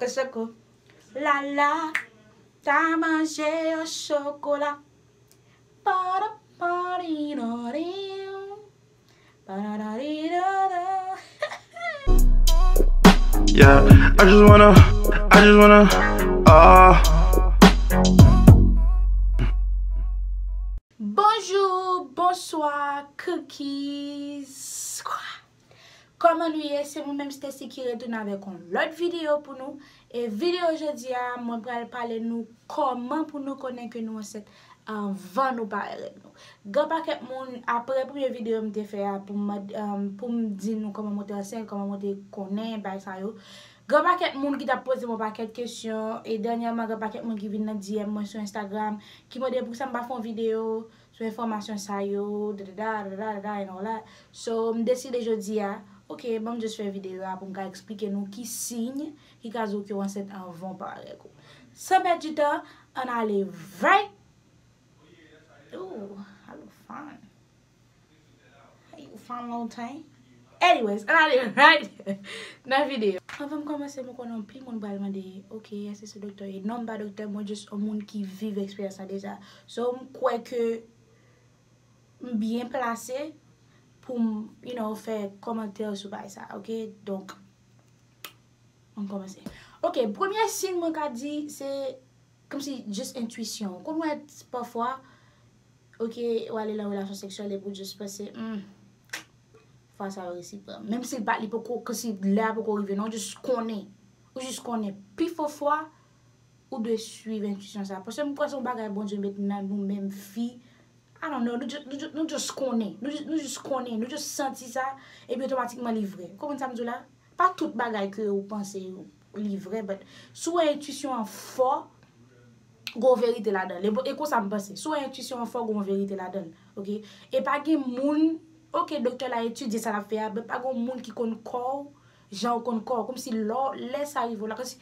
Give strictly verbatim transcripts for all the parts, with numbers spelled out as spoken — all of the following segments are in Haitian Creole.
Choco. La la, ta manje yo chokola. Para, pariro, para, pariro. Yeah, I just wanna, I just wanna, ah. Bonjou, bonswa, cookies. Kòman nou ye? Se mwen menm Stacy ki retounen avèk yon lòt videyo pou nou. E videyo jodi a, mwen pral pale nou kòman pou nou konnen ke nou ansent anvan nou parèt règ nou. Gen pakèt moun, apre premye videyo m te fè a pou m, um, pou m di nou kòman mwen te ansent, kòman mwen te konnen bagay sa yo. Gen pakèt moun ki t ap poze m yon pakèt kesyon, e dènyèman gen pakèt moun ki vin nan D M mwen sou Instagram, ki mande poukisa m pa fè yon videyo sou enfòmasyon sa yo, dadada, dadada, and all that. So, m deside jodi a, ok, ban m just fè videyo a pou m ka eksplike nou ki siy ki ka di w ke w ansent anvan w parèt règ ou. San pèdi tan, ann ale right. Ooh, I look fine. Hey, you fine long time. Anyways, ann ale right nan videyo. Anvan m kòmanse, mwen konnen anpil moun pral mande, ok, èske se doktè w ye? Non, m pa doktè, mwen just yon moun ki viv eksperyans la deja. So, m kwè ke m byen plase pou m, you know, fè kòmantè sou bagay sa, ok? Donk, ann kòmanse. Ok, premye siy mwen ka di, se kòmsi just entwisyon. Ou konn wè pafwa, ok, w ale nan relasyon seksyèl epi w just panse, hmm, fwa sa yo resi pran. Menm si l pa, li poko, kòmsi lè a poko rive, non, w just konnen. Ou just konnen. Pifò fwa, ou dwe swiv entwisyon sa. Paske m kwè se yon bagay Bondye met nan nou menm fi. I don't know, nou just, nou just, nou just konnen. Nou just, nou just konnen. Nou just santi sa, epi otomatikman li vre. Ou konprann sa m di w la? Pa tout bagay ke ou panse li vre, but si w wè entwisyon an fò, gon verite ladan l. E, e konsa m panse. Si w wè entwisyon an fò, gon verite ladan l. Ok? E pa gen moun, ok, doktè la etidye sa l ap fè a, but pa gon moun ki konn kò w, jan w konn kò w. Kòmsi lè, lè sa rive w la, kòmsi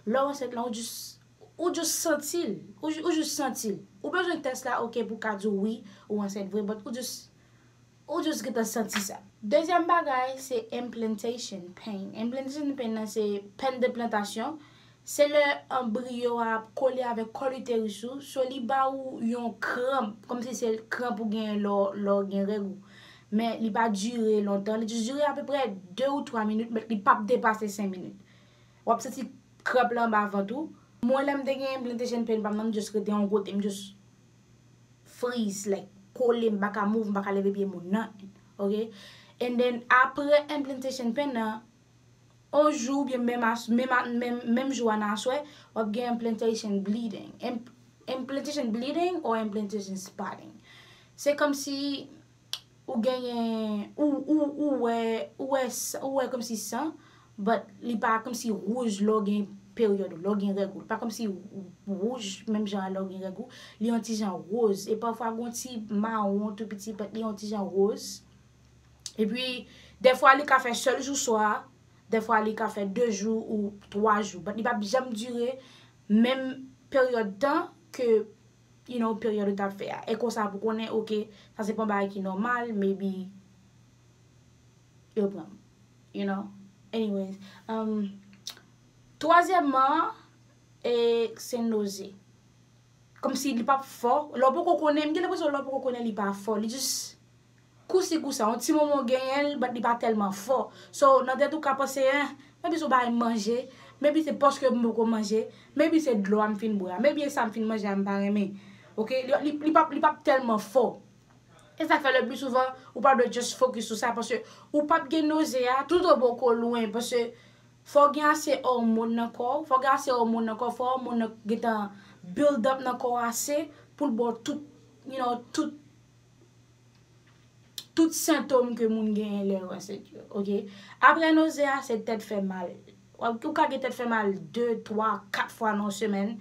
lè w ansent lan, ou just, ou just santi l. Ou, ou just santi l. Ou bezwen tès la, ok, pou ka di w wi, ou ansent vre, but ou just, ou just gentan santi sa. Dezyèm bagay, se implantation pain. Implantation pain nan se pèn de plantasyon. Se lè anbriyo a ap kole avèk kòl iteris ou, so li ba ou yon kranp, kòmsi se kranp ou genyen lè w, lè w gen règ ou. Men li pa dire lontan, li just dire apeprè de ou twa minit, men li p ap depase senk minit. W ap santi kranp lan anba vant ou. Mwen, lè m te gen implantation pain pa m nan, m just rete yon kote, m just freeze, like, kole, m pa ka move, m pa ka leve pye m, nothing, ok? And then, apre implantation pain nan, yon jou, oubyen menm, as- menm, a- menm, menm jou a nan aswè, w ap gen implantation bleeding. Imp- implantation bleeding or implantation spotting. Se kòmsi ou genyen, ou, ou, ou wè, ou wè, s- ou wè kòmsi san, but li pa kòmsi wouj lè w gen peryòd ou, lè w gen règ ou. Li pa kòmsi wouj, menm jan lè w gen règ ou. Li yon ti jan woz. E pafwa, gon ti mawon tou piti, but li yon ti jan woz. Epi, dèfwa, li ka fè sèl jou swa, dèfwa, li ka fè de jou ou twa jou. But li p ap janm dire menm peryòd tan ke, you know, peryòd ou t ap fè a. E konsa pou konnen, ok, sa se pa yon bagay ki nòmal, maybe yo pran m, you know. Anyways, um, twazyèmman, e, se noze. Kòmsi li p ap fò. Lè w poko konnen, m gen lenpresyon lè w poko konnen li pa fò. Li just kousi kousa, yon ti moman w genyen l, but li pa tèlman fò. So, nan tèt ou ka panse, en, maybe se yon bagay m manje, maybe se paske m poko manje, maybe se dlo a m fin bwè a, maybe e sa m fin manje a m pa renmen. Ok? Li, li, li p ap, li p ap tèlman fò. E sa k fè le pli souvan, ou pa dwe just focus sou sa, paske ou p ap gen noze a, tout ou poko lwen, paske fò gen ase òmòn nan kò w, fò gen ase òmòn nan kò w, fò òmòn nan gentan build up nan kò w ase pou l ba w tout, you know, tout, tout sentòm ke moun genyen lè yo ansent yo, ok? Apre noze a, se tèt fè mal. W ap, ou ka gen tèt fè mal de, twa, kat fwa nan yon semèn,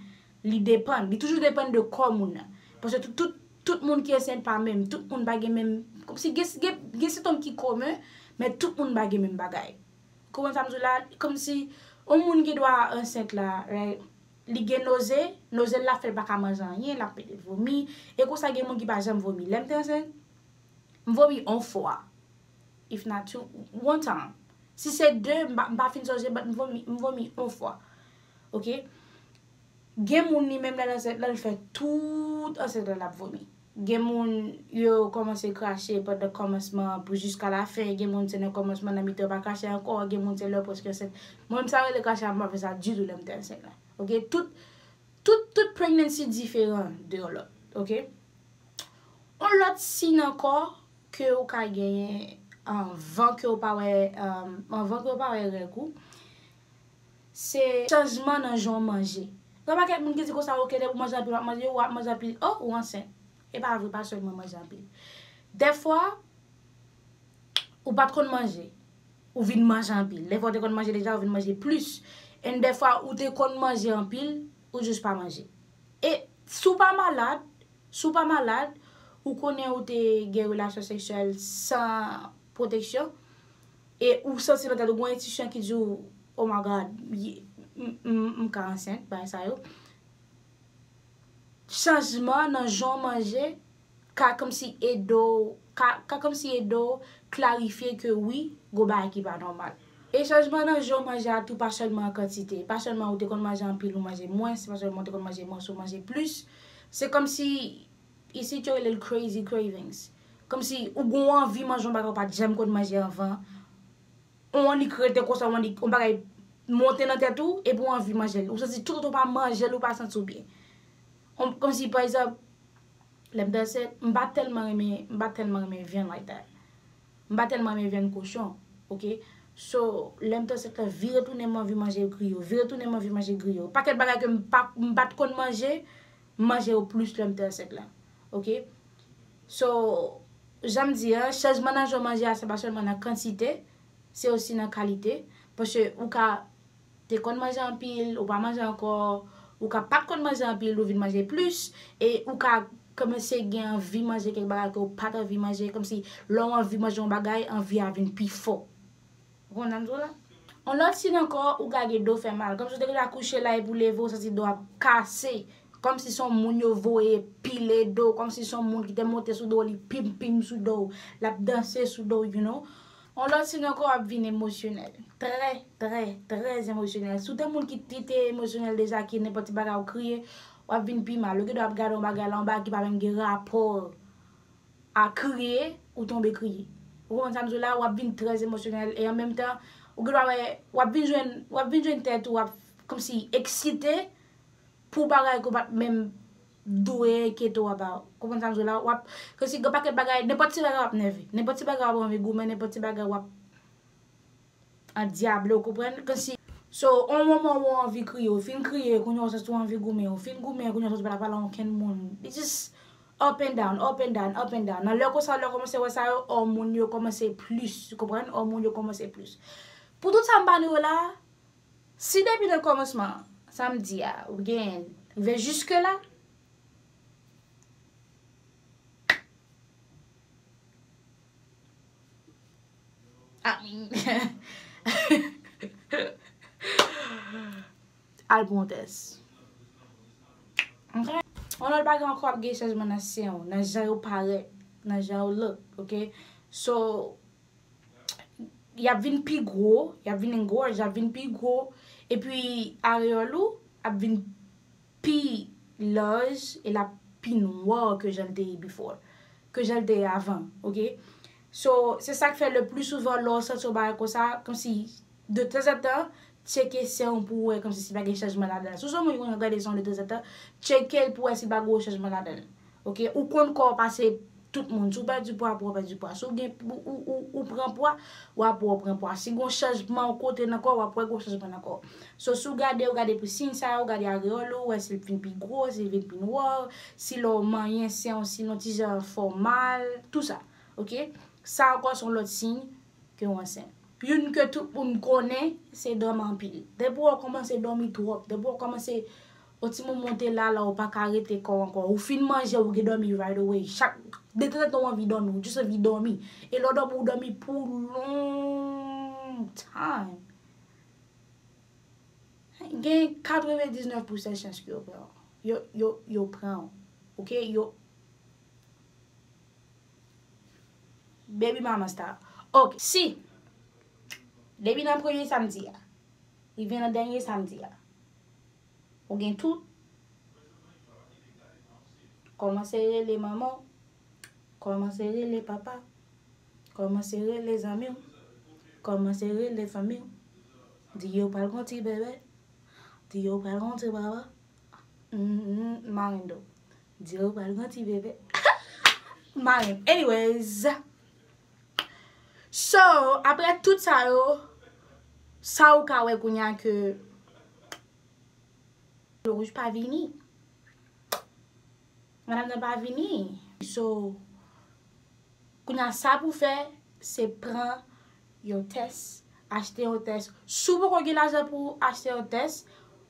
li depann. Li toujou depann de kò moun nan. Paske tout, tout, tout moun ki ansent pa menm, tout moun pa gen menm, kòmsi gen, gen, gen sentòm ki komen, men tout moun pa gen menm bagay. Konprann sa m di w la? Kòmsi yon moun gen dwa ansent la, right? Li gen noze, noze l la fè l pa ka manje anyen, l ap pede vomi. E konsa gen moun ki pa janm vomi. Lè m te ansent, m vomi yon fwa. If not two, one time. Si se de, m pa, m pa fin sonje, but m vomi, m vomi yon fwa. Ok? Gen moun li menm lè l ansent, lè l fè tout ansent la, l ap vomi. Gen moun yo kòmanse krache pandan kòmansman pou jiska lafen. Gen moun se nan kòmansman, nan mitan yo pa krache ankò. Gen moun se lè yo prèske ansent. Mwen menm sa rele krache a, m pa fè sa ditou lè m te ansent la. Ok? Tout, tout, tout pregnancy diferan de yon lòt. Ok? Yon lòt siy ankò ke ou ka genyen anvan ke ou pa wè, um, anvan ke ou pa wè règ ou, se chanjman nan jan w manje. Gen pakèt moun ki di konsa, ok, depi w manje anpil, w ap manje, w ap manje anpil. Oh, ou ansent. E pa vre, pa sèlman manje anpil. Dèfwa, ou pa t konn manje, ou vin manje anpil. Dèfwa, ou te konn manje deja, ou vin manje plis. And dèfwa, ou te konn manje anpil, ou jis pa manje. E si w pa malad, si w pa malad, ou konnen ou te gen relasyon seksyèl san pwoteksyon, e ou santi nan tèt ou gen yon entisyon ki di w, "Oh my God, y- m- m- m ka ansent," bagay sa yo. Chanjman nan jan w manje ka kòmsi ede w, ka, ka kòmsi ede w klarifye ke wi, gon bagay ki pa nòmal. E chanjman nan jan w manje a tou pa sèlman an kantite, pa sèlman ou te konn manje anpil, ou manje mwens, pa sèlman ou te konn manje mwens, ou manje plis. Se kòmsi isit yo rele l crazy cravings. Kòmsi ou gen yon anvi manje yon bagay ou pa t janm konn manje anvan. Yon annik rete konsa, yon annik, yon bagay monte nan tèt ou, epi w anvi manje l. Ou santi tout ou pa manje l, ou pa santi w byen. Yon- Kòmsi, pa egzanp, lè m te ansent, m pa tèlman renmen, m pa tèlman renmen vyann like that. M pa tèlman renmen vyann kochon, ok? So, lè m te ansent la, vire tounen m anvi manje griyo, vire tounen m anvi manje griyo. Pakèt bagay ke m pa, m pa t konn manje, m manje yo plis lè m te ansent la, ok? So, jan m di an, chanjman nan jan w manje a, se pa sèlman nan kantite, se osi nan kalite. Paske ou ka te konn manje anpil, ou pa manje ankò, ou ka pa t konn manje anpil, ou vin manje plis, e ou ka kòmanse gen anvi manje kèk bagay ke ou pa t anvi manje, kòmsi lè w anvi manje yon bagay, anvi a vin pi fò. Ou konprann sa m di w la? Yon lòt siy ankò, ou ka gen do fè mal. Kòmsi w te gentan kouche la epi w leve, w santi do ap kase. Kòmsi se yon moun yo voye pile do w. Kòmsi se yon moun ki te monte sou do w, li pim pim sou do w. L ap danse sou do w, you know. Yon lòt siy ankò, w ap vin emosyonèl. Trè, trè, trè emosyonèl. Si w te moun ki, ki te emosyonèl deja, ki nenpòt ti bagay ou kriye, w ap vin pi mal. Ou gen dwa ap gade yon bagay la, yon bagay ki pa menm gen rapò a kriye, ou tonbe kriye. Ou konprann sa m di w la? W ap vin trè emosyonèl e an menm tan, ou gen dwa wè, w ap vin jwenn, w ap vin jwenn tèt ou, w ap kòmsi eksite pou bagay ke w pa t menm dwe enkyete w about. Ou konprann sa m di w la? W ap, kòmsi gen pakèt bagay, nenpòt ti bagay w ap nève. Nenpòt ti bagay w ap anvi goumen, nenpòt ti bagay w ap andyable, ou konprann? Kòmsi, so, on moman ou anvi kriye, ou fin kriye, kounye a ou santi w anvi goumen, ou fin goumen, kounye a ou santi w pa ta pale a okenn moun. It's just up and down, up and down, up and down. Nan lè konsa, lè w kòmanse wè sa yo, òmòn yo kòmanse plis, ou konprann? Òmòn yo kòmanse plis. Pou tout sa m ba nou yo la, si depi nan kòmansman, sa m di a, ou gen rive jiske la, I mean, al pran yon tès. Ok? Yon lòt bagay ankò, ap gen chanjman nan sen w, nan jan yo parèt, nan jan yo look, ok? So, y ap vin pi gwo, y ap vin engorge, y ap vin pi gwo, epi areyòl ou ap vin pi laj e l ap pi nwa ke jan l te ye before, ke jan l te ye avan, ok? So, se sa k fè le pli souvan lè w santi yon bagay konsa, kòmsi de tanzantan, tcheke sen w pou w wè kòmsi si pa gen chanjman ladan l. Si w se yon moun ki konn gade sen w de tanzantan, tcheke l pou w wè si pa gen yon chanjman ladan l. Ok? Ou konn kò w pase tout moun. Si w pèdi pwa, pou w pèdi pwa. Si w gen, ou, ou, ou, ou pran pwa, w ap wè w pran pwa. Si gen yon chanjman yon kote nan kò w, w ap wè gen yon chanjman nan kò w. So, si w gade, w gade pou siy sa yo, w gade areyòl ou, w wè si l vin pi gwo, si l vin pi nwa, si lè w manyen sen w, si l yon ti jan fè w mal, tou sa. Ok? Sa ankò se yon lòt siy ke w ansent. Youn ke tout moun konnen, se dòmi anpil. Depi w kòmanse dòmi twòp, depi w kòmanse, yon ti moman w te la, la, ou pa ka rete kò w ankò. Ou fin manje, ou gen dòmi right away. Chak, detanzantan w anvi dòmi, ou jis anvi dòmi. E lè w dòmi, ou dòmi pou long time. Gen katrevendiznèf pousan chans ke yo pran w. Yo, yo, yo pran w. Ok? Yo, Baby mama star. Ok, si depi nan premye samdi a, rive nan dènye samdi a, Ou gen tout. Kòmanse rele manman w. Kòmanse rele papa w. Kòmanse rele zanmi w. Kòmanse rele fanmi w. Di yo pral gon ti bebe. Di yo pral gon ti papa. Mm, mm, Marindo. Di yo pral gon ti bebe. Marindo. Anyways. So, apre tout sa yo, sa ou ka wè kounye a ke Florus pa vini. Madanm nan pa vini. So, kounye a sa pou fè, se pran yon tès, achte yon tès. Si w poko gen lajan pou achte yon tès,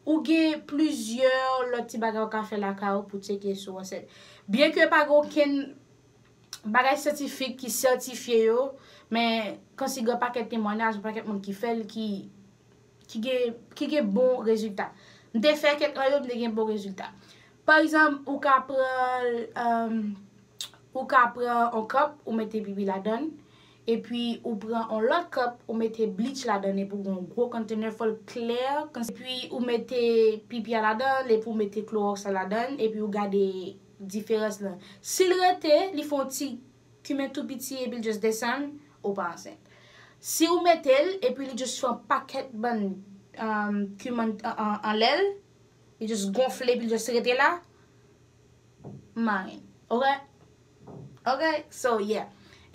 ou gen plizyè lòt ti bagay ou ka fè lakay ou pou tcheke si w ansent. Byen ke pa gen okenn bagay syantifik ki sètifye yo, men konsi gen pakèt temwayaj, pakèt moun ki fè l, ki, ki gen, ki gen bon rezilta. M te fè kèk nan yo, m te gen bon rezilta. Pa egzanp, ou ka pran, um, ou ka pran yon kòp, ou mete pipi ladan l, epi ou pran yon lòt kòp, ou mete bleach ladan l, epi ou gen yon gwo container, fò l klè, epi ou mete pipi a ladan l, epi ou mete klowòks la ladan l, epi ou gade diferans lan. Si l rete, li fè yon ti kimen tou piti epi l just desann, ou pa ansent. Si ou mete l epi li just fè yon pakèt bann, um, kimen an, an, anlè l, li just gonfle epi l just rete la, maren. Ok? Ok? So, yeah.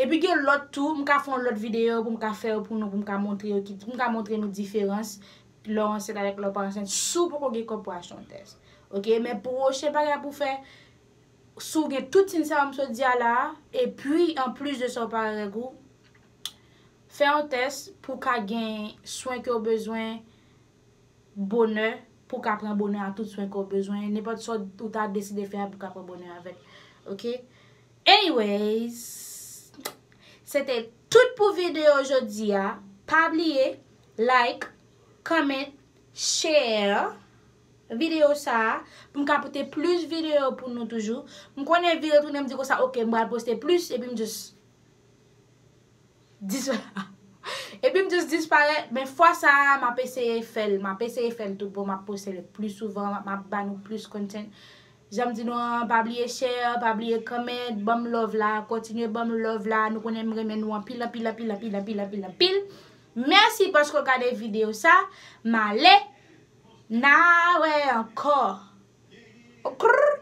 Epi gen lòt tou, m ka fè yon lòt videyo pou m ka fè yo pou nou, pou m ka montre yo, ki, pou m ka montre nou diferans lè w ansent avèk lè w pa ansent, si w poko gen kòb pou achte yon tès. Ok? Men pwochen bagay pou fè, si w gen tout siy sa yo m sot di a la a, epi anplis de sa w pa gen règ ou, fè yon tès pou w ka gen swen ke w bezwen bonè, pou w ka pran bonè a tout swen ke w bezwen, nenpòt sa w ta deside fè a pou w ka pran bonè avè l. Ok? Anyways, se te tout pou videyo jodi a. Pa bliye, like, comment, share videyo sa a, pou m ka pote plis videyo pou nou toujou. M konnen vire tounen m di konsa, ok, m pral poste plis, epi m just dis-, epi m just disparèt, men fwa sa a, m ap eseye fè l, m ap eseye fè l tout bon, m ap poste l plis souvan, m ap ba nou plis content. Jan m di nou an, pa bliye share, pa bliye comment, ban m love la, kontinye ban m love la, nou konnen m renmen nou anpil, anpil, anpil, anpil, anpil, anpil, anpil. Mèsi paske w gade videyo sa, m ale, n a wè ankò. Okrr.